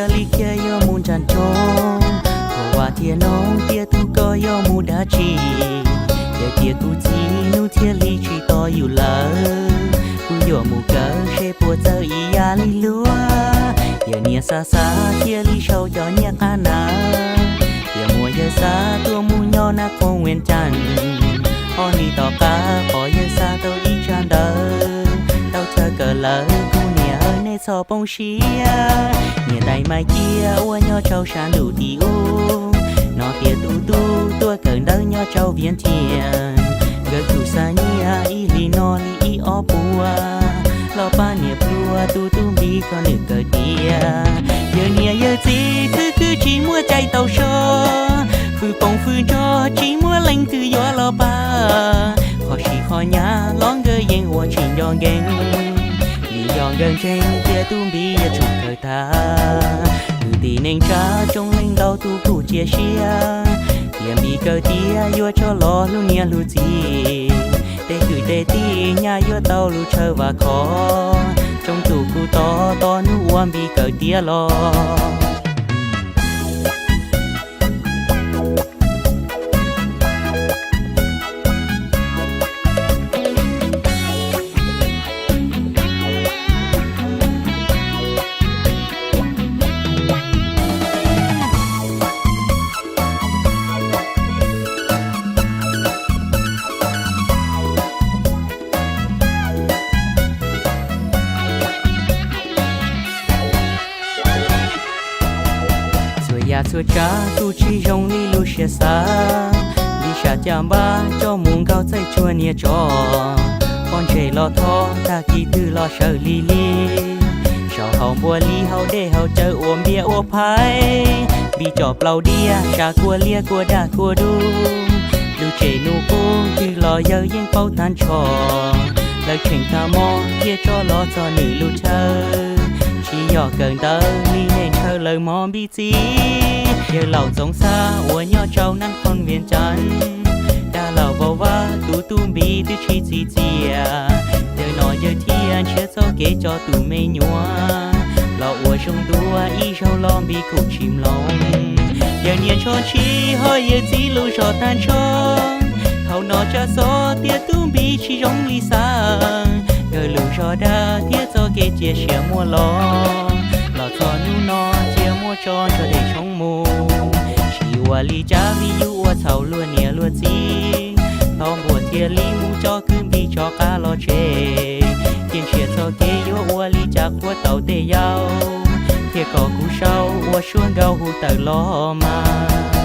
Li kiag yuav mus nram nroog, ua vas thiab noog tias tus koj yuav mus dab tsi. Yog tias kuv txiv hnub thiaj li tsis tos yus lawm, kuv yuav mus kawm seb puas txawj ib yam li luag. Yawg niam xav xav thiaj li sau cov nyiaj qab na, tias muab yawg xa tuaj mus nyob nab qhoos Vias Cas. Ob hlis tom qab pom yawg xa tau ib tsab ntawv, tau chaw kawm lawm kuv niam nej txhob poob siab. Niam tais Maiv Ciab uas nyob rau sab ntuj tim ub, no tias tus tub tuaj kawm ntawv nyob rau Vias Cas, nkawd kuj xa nyiaj ib hlis no li ib ob puas los pab niam pluag tus tub Npis kom nws kawm tiav. Yawg niam yawg txiv twb twb tsis muaj cai tau so, hwj poom hwj nrog tsis muaj leej twg yuav los pab, qhov siv qhov nyab los nkawd yeej ua tsis nco nkees, vim yog nkawd ntseeg tias tub Npis yuav tsum kawm tag. Kwv tij neej tsa tsoom leej ntau tus kuj cia siab tias Npis kawm tiav yuav rov los hlub niam hlub txiv, tej kwv tej tij nyab yuav tau lub tshawj vam khov, tsoom tus kuj tos tos hnub uas Npis kawm tiav los. Txhua yam txhua tsav kuj tsis zoo li lub siab xav, li sam caj npab coj mus nkaug txaij tsuag niag tso, pob ntseg los thov tag kis twg los sawv lig lig, saum hauv npua li hauv dej hauv cawv ua npias ua phaiv, Npis cov plaub diav sam kua liab kua daj kua dub, lub tsev nus qub twg los yawg yeej paub tag nrho, lawv tseem tag mob thiaj tso los txog nws lub chaw, tsis yog kawm ntawv li nej ntshaw lawm mog Npis txiv. Yawg laus Ntxoov Xab uas nyob rau nab qhoos Vias Cas, dag laus vau vab tus tub Npis twb tsis txi txias, yawg no yawg thiaj nrhiav txoj kev coj tus me nyuam los ua zoo dua ib zaug los Npis kuj tsis mloog. Yawg niam ntsho ntshis ho yawg txiv lub zog tag nrho, thaum no tsam xob tias tub Npis tsis zoo li xav, nkawd lub zog dag thiab txoj kev cia siab muaj los, los txog hnub no cia muab tso nrog dej tshoob mus. Tsis ua li cas vim yus ua txhaum luag niam luag txiv, thaum npua thiaj li mus coj kwv Npis rov qab los tsev, thiaj nrhiav txoj kev yuav ua li cas qhuav tau tej yam, thiaj kom kuv sau ua suab nkauj hu tawm los mas.